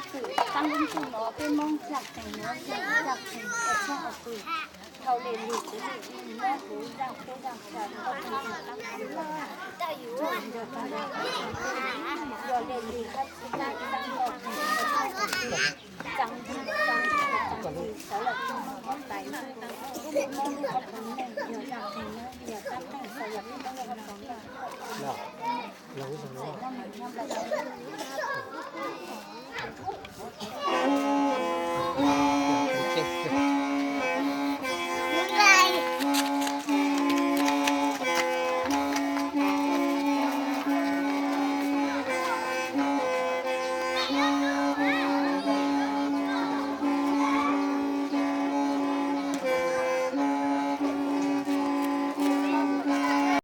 Txheej tub ntsuj no peb Hmoob zaj qeeg no yog zaj qeeg ua txheej ua tus. Thaum lej lug kuv lej lug mob kuv zaj tub zaj xya tau txheej tub zaj qeeg. Yog lej lug hab txhua zaj txheej no, txheej ua tus, txheej ua tus, txheej ua tus, sawv daws txheej Hmoob huab tais, Hmoob lub qhov tau neeg yog zaj qeeg no yog tab meeg xaus yog peb Hmoob lub qhov tau neeg.